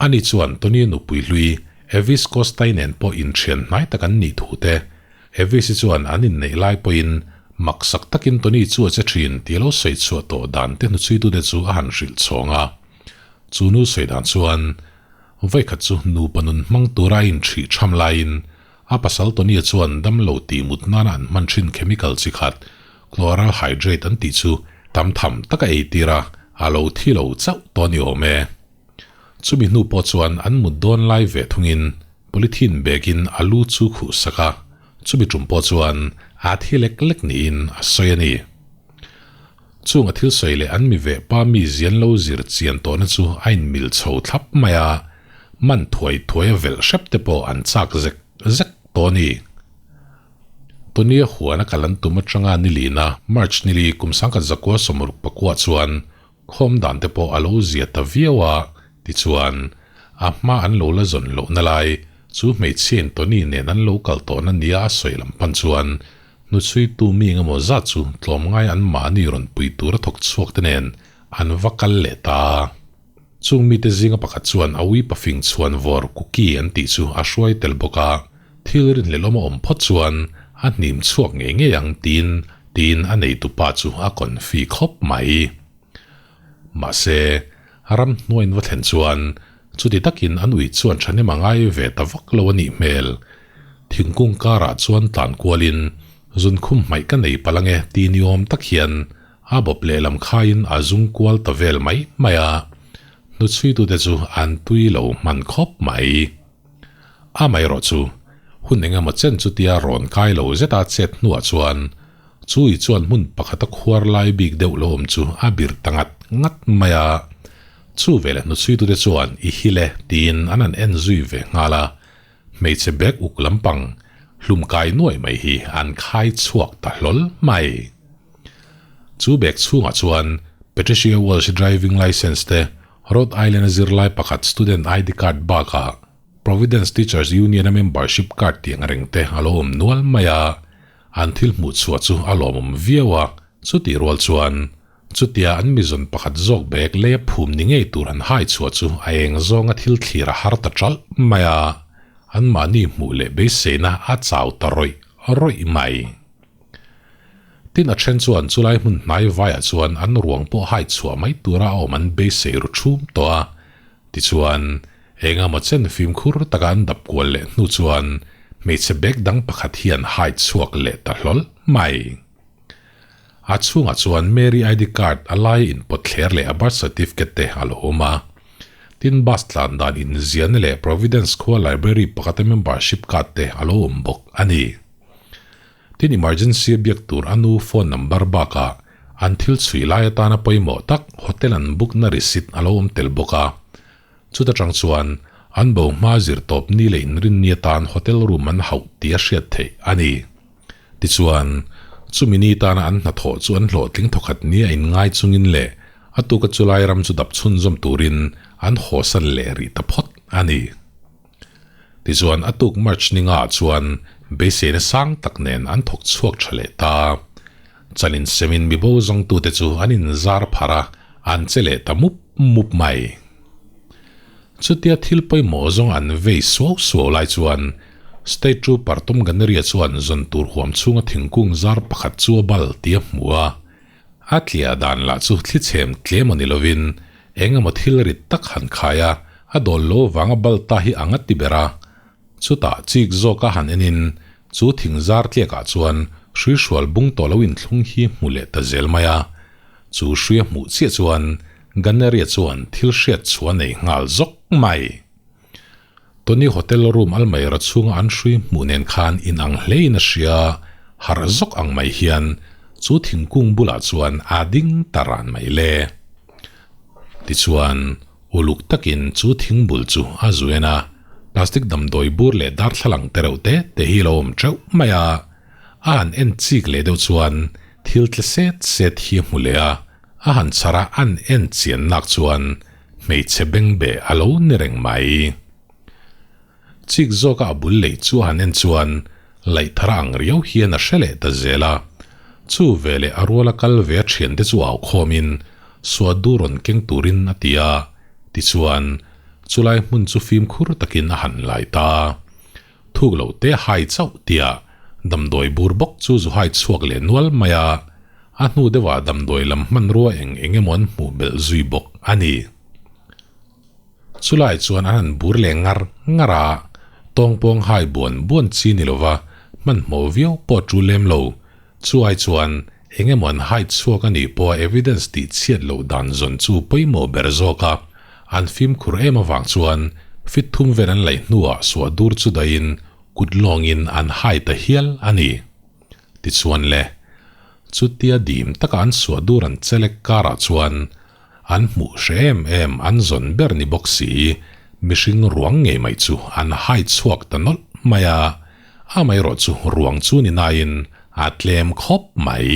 A: Ani chuan Tony nupui hlui Evis Costai nen pawh inthian hnai tak an nih thu te, Evis-i chuan an inneih lai pawhin maksak takin Tony chu a che thin tih a lo sawi chhuah tawh dan te hnuchhuitute chu a han hrilh chhawng a. Chu nu sawi dan chuan vawikhat chu nupa nun hmang tura a inthih tham laiin a pasal Tony-a chuan damlo tih mut nana an hman thin chemical chi khat chloral hydrate an tih chu tam tham taka ei tir a, a lo thi lo chauh tawh a ni awm e. Chumi hnu pawh chuan an mut dawn lai ve thungin polythene bag-in a lu chu khuh sak a, chumi tum pawh chuan a thi lek lek niin a sawi a ni. Chung a thil sawi leh an mi veh pa mi zian lo zir chian tawhna chu a inmil chho thlap mai a, man thuai thuai a velh hrep te pawh an chak zek zek tawh a ni. Tony-a huan a kal an tum atanga nilina March nili kum 1964 chuan Khawm dan te pawh a lo zia ta viau a, tichuan, a hma an lo la zawn lohna lai, chu hmeichhiain Tony nen an lo kal tawhna nia a sawi lam pan chuan hnuchhuitu mi engemaw zat chu tlawmngai an mahni rawn pui tura thawk chhuak te nen an va kal leh ta a. Chung mite zinga pakhat chuan a ui pafing chhuan vawr Cookie an tih chu a hruai tel bawk a, thil rinhlelawm a awm phawt chuan a hnim chhuak ngei ngei ang tiin tiin a neitupa chu a confi khawp mai. Mahse, ramhnuaiin va thlen chuan chuti takin an ui chuan thahnem a ngai ve ta vak lo a nih hmel. Thingkung karah chuan tlan kualin zunkhum hmaih ka nei palh ange ti ni awm tak hian a bawp lehlam khaiin a zung kual ta vel mai mai a, hnuchhuitute chu an tui lo hman khawp mai. Amaherawh chu, hun eng emaw chen chutia rawn kai lo zeta chet hnuah chuan chui chuan hmun pakhata khuar lai bik deuh lo awm chu a bir ta ngat ngat mai a. Chu veleh hnuchhuitute chuan i hil e tiin an han en zui ve nghal a, hmeichhe bag uk lampang hlum kai nuai mai hi an khai chhuak ta hlawl mai. Chu bag chhungah chuan Patricia Walsh driving licence te, Rhode Island-a zirlai pakhat student ID card bakah Providence Teachers Union-a membership card tih ang reng te a lo awm nual mai a, an thil hmuh chhuah chu a lawmawm viau a, chutih rual chuan chutia an mizawn pakhat zawk bag leia phum ni ngei tur han hai chhuah chu a eng zawnga thil thlir a har ta ṭalh mai a, anmahni hmuh leh beiseina a chau ta rawih rawih mai. Tin a then chuan chulai hmun hnai vaiah chuan an ruang pawh hai chhuah mai tura a awm an beisei ru thum tawh a. Tichuan, engemaw chen fimkhur taka an dap kual leh hnu chuan hmeichhe bag dang pakhat hian hai chhuak leh ta hlawl mai. A chhungah chuan Mary ID card a lai inpawt thler leh a birth certificate te a lo awm a. Tin bus tlan dan inziahna leh Providence khua library pakhata membership card te a lo awm bawk a ni. Tin emergency a biak tur a nu phone number bakah an thil chhui lai atana pawimawh tak hotel an book na receipt a lo awm tel bawk a. Chuta tang chuan an bo hma zir tawp ni leh inrinni atan hotel room an hauh tih a hriat theih a ni. Tichuan, chumi ni tana an hnathawh chu an hlawhtling thawkhat nia inngai chungin leh a tuka chulai ram chu dap chhunzawm turin an hawsan leh rih ta phawt a ni. Tichuan a tuk March ni ngaah chuan beiseina sang tak nen an thawk chhuak tha leh ta. Chan insemin mibo zawngtute chu an inzar pharh a, an che leh ta mup mup mai. Chutia thil pawimawh zawng an vei suau suau lai chuan State Trooper Tom Ganneria chuan zawn tur huam chhunga thingkung zar pakhat chu a bal tih a hmu a. A tliah dan lah chu thli chhem tlem aw ni lovin eng emaw thil rit tak han khai a, a dawl lo vanga bal ta hi ang a ti ber a. Chutah chik zawka han enin chu thing zar tliakah chuan hrui hrual bung tawh lo inthlung hi hmu leh ta zel mai a. Chu hrui a hmuh chiah chuan Ganneria chuan thil hriat chhuah a nei nghal zawk mai. Tony hotel room almaira chhunga an hrui hmuh nen khan inang hlein a hria, harh zawk ang mai hian chu thingkung bulah chuan a ding ta ran mai le. Tichuan, uluk takin chu thingbul chu a zuen a, plastic damdawi bur leh darthlalang te reuh te te hi a lo awm teuh mai a. A han en chik leh deuh chuan thil tle set set hi a hmu leh a, A han chhar a an en chian nak chuan hmeichhe bengbe a lo ni reng mai. Chik zawka a bul lei chu a han en chuan laihthara ang riau hian a hre leh ta zel a. Chu veleh a ruala kal ve a thiante chu au khawmin Suadu rawn keng turin a ti a, tichuan chulai hmun chu fimkhur takin a han lai ta. Thuk loh te hai chauh tia damdawi bur bawk chu zu hai chhuak leh nual mai a, a hnu deuhah damdawi lam hmanrua eng eng emaw an hmuh belh zui bawk a ni. Chulai chuan an han bur leh ngar ngar a, tawngpawng hai buan buan chi ni lova hmanhmawh viau pawh tul lem lo, chu ai chuan eng emaw an hai chhuak a nih pawha evidence tih chhiat loh dan zawn chu pawimawh ber zawk a, an fimkhur em avang chuan fit thum vel an laih hnuah suah dur chu dahin kut lawngin an hai ta hial a ni. Tichuan le, chutia dim taka an suah dur an chelek karah chuan an hmuh hre em em an zawn ber ni bawk si, mihring ruang ngei mai chu an hai chhuak ta nawlh mai a, amaherawh chu ruang chu ni nain a tlem khawp mai.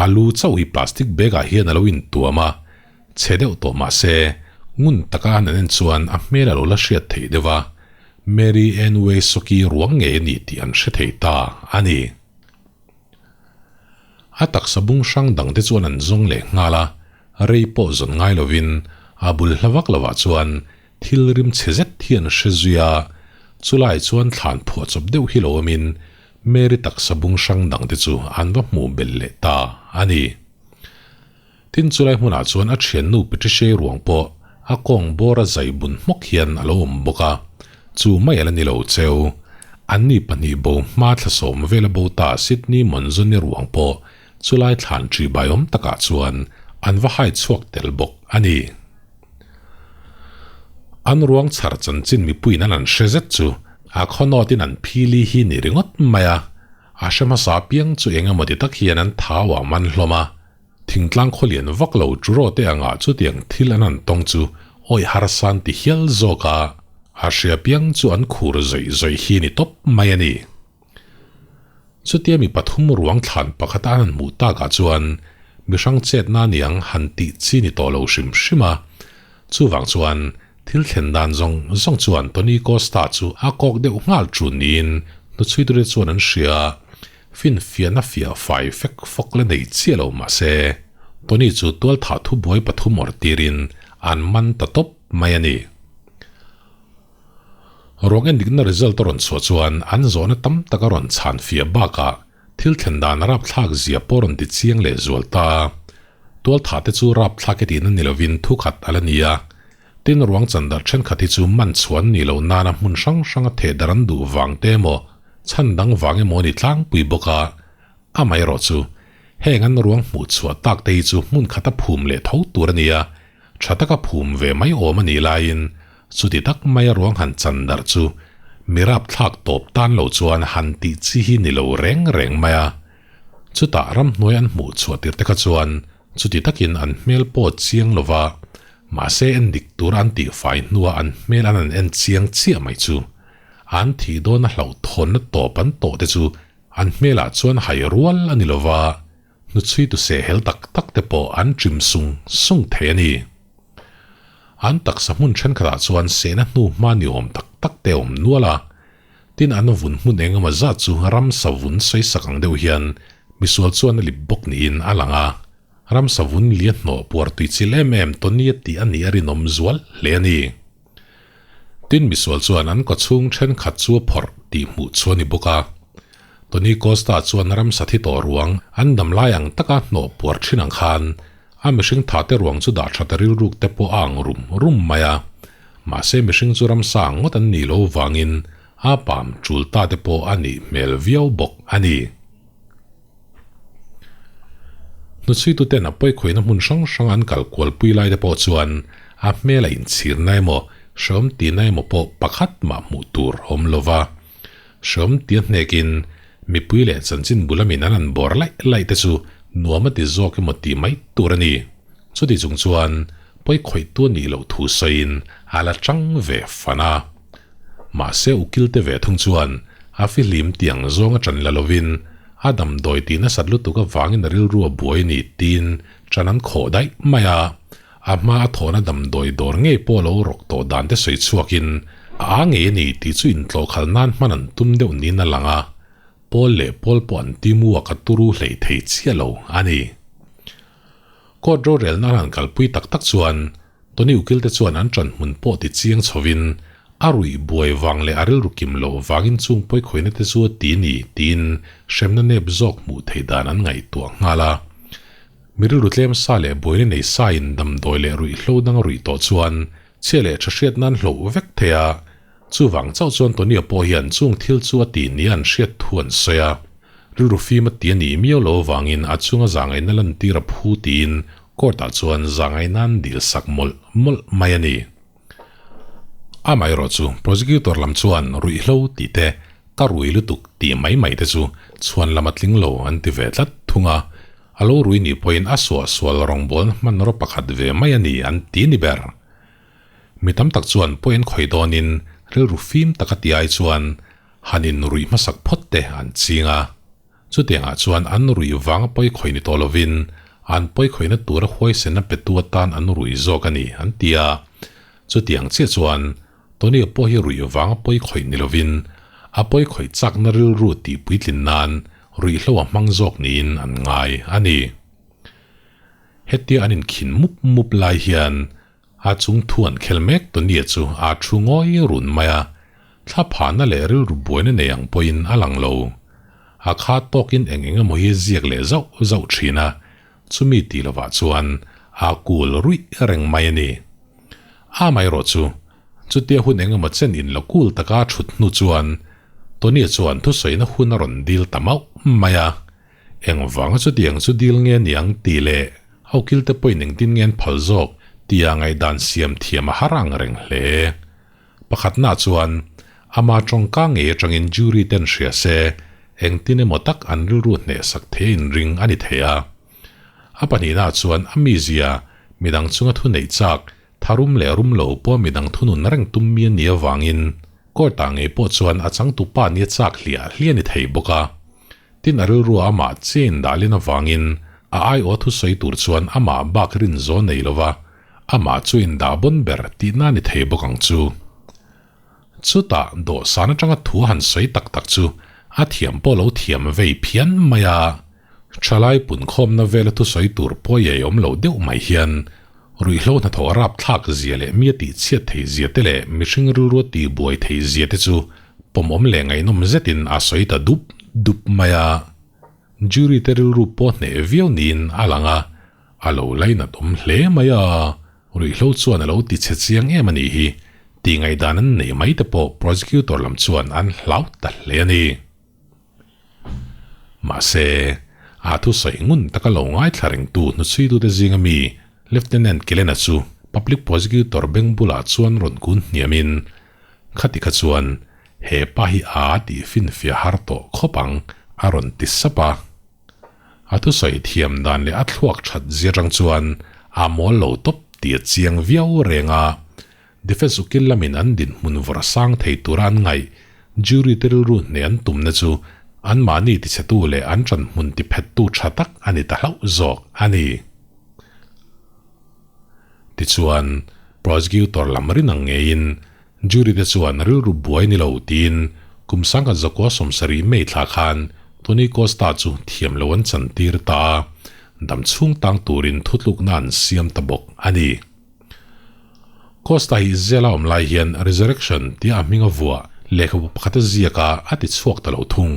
A: A lu chauh hi plastic bag ah hian a lo intuam a, chhe deuh tawh mah se, ngun taka an en chuan a hmel a lo la hriat theih deuh a, Mary Ann Waysoki ruang ngei a ni tih an hre thei ta a ni. A taksa bung hrang dang te chuan an zawng leh nghal a, rei pawh zawn ngai lovin a bul hla vak lovah chuan thil rim chhe zet hi an hre zui a, chulai chuan thlan phuah chawp deuh hi lo awmin Mary taksa bung hrang dang te chu an va hmuh belh leh ta a ni. Tin chulai hmunah chuan a thiannu Patricia-i ruang pawh a kawng bawra zai bun hmawk hian a lo awm bawk a, chu mai a la ni lo cheu. Anni pahnih bo hma thla sawm vela bo ta Sydney Monzoni ruang pawh chulai thlan ṭi baiawm takah chuan an va hai chhuak tel bawk a ni. An ruang chhar chanchin mipuiin an an hre zet chu a khawnawtin an phili hi ni ringawt mai a, a hre hmasa piang chu eng emaw ti tak hian an thau ah man hlawm a, thingtlang khawlian vak lo turaw te angah chutiang thil an han tawng chu awih harsan ti hial zawk a, a hria piang chu an khur zawih zawih hi ni tawp mai a ni. Chutia mi pathum ruang thlan pakhat an han hmuh takah chuan mihrang chetna niang han tih chi ni tawh lo hrim hrim a. Chuvang chuan thil thlen dan zawng zawng chuan Tony Costa chu a kawk deuh nghal ṭun niin hnuchhuiture chuan an hria. Finfiahna fiah fai fek fawk la nei chiah lo mah se Tony chu tualthah thubuai pathum awrh tirin an man ta tawp mai a ni. Ruang endikna result a rawn chhuah chuan an zawhna tam tak a rawn chhan fiah bakah thil thlen dan rapthlak zia pawh a rawn ti chiang leh zual ta. Tualthah te chu rapthlak e tihna ni lovin thu khat a la ni a. Tin ruang chandar thenkhat hi chu man chhuan ni lo nana hmun hrang hranga theh darh an duh vang te emaw chhan dang vang emaw a ni tlangpui bawk a. Amaherawh chu heng an ruang hmuh chhuah tak te hi chu hmun khata phum leh tho tur a ni a. Tha taka phum ve mai awm a nih laiin chuti tak maia ruang han chan darh chu mi rapthlak tawp tan lo chuan han tih chi hi ni lo reng reng mai a. Chutah ramhnuai an hmuh chhuah tir te kha chuan chuti takin an hmel pawh chiang lo va, mahse en dik tur an tih fai hnua an hmel an han en chiang chiah mai chu an thih dawna hlauhthawnna tawp an tawh te chu an hmelah chuan hai rual a ni lo va. Hnuchhui tu sehhel tak tak te pawh an chim sung sung thei a ni. An taksa hmun thenkhatah chuan sehna hnu hma ni awm tak tak te a awm nual a. Tin, an vun hmun eng emaw zat chu ramsa vun sawi sak ang deuh hian misual chuan a lip bawk niin a lang a. Ramsa vun lia hnawh puar tui chil em em Tony a tih a nih a rinawm zual hle a ni. Tin, misual chuan an kawchhung thenkhat chu a phawrh tih hmuh chu a ni bawk a. Tony Costa chuan ramsa thi tawh ruang an dam lai ang taka hnawh puar thin ang khan a mihring tha te ruang chu dah that a rilruk te pawh a ang rum rum mai a. Mahse mihring chu ramsa ang ngawt an nih lo vangin a pam tul ta te pawh a nih hmel viau bawk a ni. Hnuchhuituten a pawikhawihna hmun hrang hrang an kal kualpui lai te pawh chuan a hmel a inchhirna emaw, hreawm tihna emaw pawh pakhat mah hmuh tur a awm lo va. Hreawm tia hnekin mipui leh chanchin bul amin an han bawr laih laih te chu nuam a ti zawk emaw tih mai tur a ni. Chuti chung chuan pawikhawihtu a nih loh thu sawiin a la chang ve fan a. Mahse ukil te ve thung chuan a fihlim tiang zawng a ṭan la lovin a damdawi tih nasat lutuk avangin a rilru a buai a ni tiin ṭan an khawh daih mai a. A hma a thawhna damdawi dawr ngei pawh lo rawk tawh dan te sawi chhuakin a a ngei a ni tih chu intlawhkhal nan hman an tum deuh niin a lang a, pawl leh pawl pawh an timu a ka turu hlei thei chiah lo a ni. Court rorelna an han kalpui tak tak chuan Tony Ukil te chuan an ṭan hmun pawh ti chiang chhovin a ruih buai vang leh a rilru kim loh vangin chung pawikhawihna te chu a ti ni tiin hremna nep zawk hmuh theih dan an ngaihtuah nghal a. Mi rilru tlem sa leh buaina nei sa in damdawi leh ruihhlo dang a ruih tawh chuan chhia leh tha hriat nan hloh vek thei a, chuvang chauh chuan Tony-a pawh hian chung thil chu a ti nia an hriat thu an sawi a. Rilru fim a ti a nih miau lo avangin a chunga zahngaihna lantir a phu tiin court-ah chuan zahngaihna an dil sak mawlh mawlh mai a ni. Amaherawh chu prosecutor lam chuan ruihhlo tih te, ka rui lutuk tih mai mai te chu chhuan lam a tling lo an ti ve tlat thung a, a lo rui nih pawhin a suahsual rawngbawlna hmanraw pakhat ve mai a ni an ti ni ber. Mi tam tak chuan pawi an khawih dawnin rilru fim taka ti ai chuan han inruih hmasak phawt te an ching a. Chutiangah chuan an ruih vanga pawi khawih ni tawh lovin an pawi khawihna tura huaisenna petu atan an ruih zawk a ni an ti a. Chutiang chiah chuan Tony-a pawh hi ruih vanga pawi khawih ni lovin a pawi khawih chakna rilru tih puitlin nan ruihhlo a hmang zawk niin an ngai a ni. Hetia an inkhin mup mup lai hian A chung thu an khel mek Tony-a chu a thu ngawi run mai a, thla phahna leh rilru buaina nei ang pawhin a lang lo. A kha tawkin eng eng emaw hi ziak leh zauh zauh thin a, chumi tih lovah chuan a kul ruih reng mai a ni. Amaherawh chu, chutia hun eng emaw chen in la kul taka a thut hnu chuan Tony-a chuan thusawina hun a rawn dil ta mauh mai a, Engvanga chutiang chu dil nge niang tih leh ho kilte pawhin engtin nge an phal zawk tia ngaihdan siam thiam a har ang reng hle. Pakhatna chuan ama tawngka ngei atangin jury ten hria se engtin emaw tak an rilru hnehsak thei a inring a ni thei a. A pahnihna chuan a mizia midang chunga thu neih chak tharum leh rum lo pawh midang thunun reng tum mi a nih avangin court-ah ngei pawh chuan a changtupa nia chak hliah hliah a ni thei bawk a. Tin a rilrua amah chain dahlin avangin a aiawh thusawi tur chuan amah bak rin zaw nei lova, amah chu indah bawn ber tihna ni thei bawk ang chu. Chutah dawhsan atanga thu a han sawi tak tak chu a thiam pawh lo thiam vei phian mai a, thalai punkhawmna vela thusawi tur pawh iai awm lo deuh mai hian ruihhlo hnathawh rapthlak zia leh mi a tihchhiat thei zia te leh mihring rilrua tihbuai thei zia te chu Pawmawm leh ngaihnawm zetin a sawi ta dup dup mai a. Jury te rilru pawh hneh viau niin a lang a, a lo lainat awm hle mai a. Ruihhlo chuan a lo ti chhe chiang em a nih hi tih ngaihdan an neih mai te pawh prosecutor lam chuan an hlau ta hle a ni. Mahse, a thusawi ngun taka lo ngaithla rengtu hnuchhuitute zinga mi Lieutenant Kelena chu Public Prosecutor beng bulah chuan rawn kun hniamin, Khati kha chuan he pa hi a tih finfiah har tawh khawp ang, a rawn ti sap a. A thusawi thiam dan leh a thluak that zir rang chuan a mawl lo tawp tih a chiang viau reng a. Defence ukil lamin an dinhmun vawrh sang thei tura an ngaih jury te rilru hneh an tumna chu anmahni tichhetu leh an ṭanhmun tiphettu ṭha tak a ni ta hlauh zawk a ni. Tichuan, prosecutor lam rin ang ngeiin. Jury te chuan rilru buai ni lo tiin kum 1970 May thla khan Tony Costa chu thiam lo an chantir ta a, dam chhung tang turin thutlukna an siam ta bawk a ni. Costa hi zela awm lai hian Resurrection tia a hming a vuah lehkhabu pakhat a ziak a, a ti chhuak ta lo thung.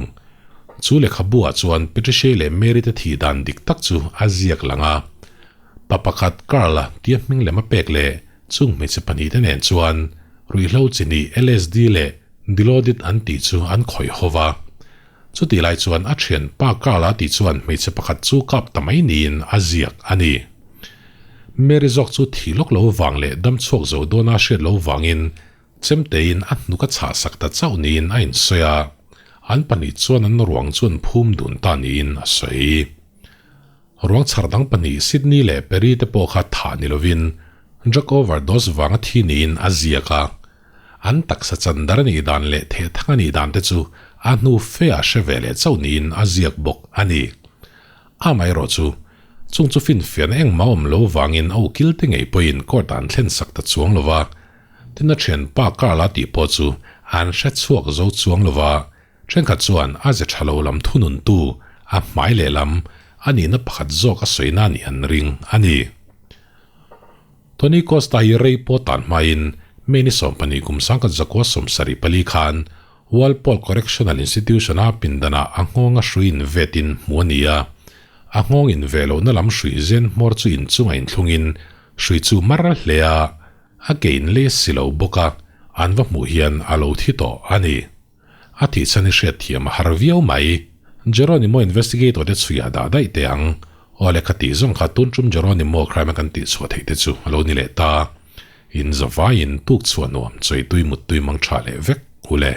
A: Chu lehkhabu-ah chuan Patricia leh Mary te thih dan dik tak chu a ziak lang a. Pa pakhat Carl-a tia hming lem a pek leh chung hmeichhe pahnihte nen chuan ruihhlo chi nih LSD leh Dilaudid an tih chu an khawih ho va. Chutih lai chuan a thian pa Carl-a tih chuan hmeichhe pakhat chu kap ta mai niin a ziak a ni. Mary zawk chu thi lawk lo vang leh dam chhuak zo dawna hriat lo vangin chemtein a hnuk a chhah sak ta chauh niin a insawi a, an pahnih chuan an ruang chu an phum dun ta niin a sawi. Ruang chhar dang pahnih Sydney leh Perry te pawh kha thah ni lovin drug overdose vanga thi niin a ziak a. An taksa chandar a nih dan leh thehthang a nih dan te chu a hnu fe ah hre ve leh chauh niin a ziak bawk a ni. Amaherawh chu, chung chu finfiahna engmah awm lo vangin a ukil te ngei pawhin court ah an thlen sak ta chuang lo va, tin a thianpa Carl-a tih pawh chu an hre chhuak zo chuang lo va, Thenkhat chuan a ze tha lo lam thununtu a hmai leh lam a nihna pakhat zawk a sawina nih an ring a ni. Tony Costa hi rei pawh tan hmain May ni 12 kum 1974 khan Walpole Correctional Institution-a pindanah a nghawng a hrui invetin hmu a ni a. A nghawng inve lohna lam hrui zen hmawr chu inchungah inthlungin hrui chu mar hle a, a ke inlei si lo bawk a, an va hmuh hian a lo thi tawh a ni. A tih chhan i hriat thiam a har viau mai. Jeronimo investigator te chhuiah dah daih teh ang. Aw le kha tih zawng kha tun tum Jeronimo crime a kan tih chhuah theih te chu a lo ni leh ta. In zavaiin tuk chhuah nuam chawi tui mut tui mang tha leh vek u le.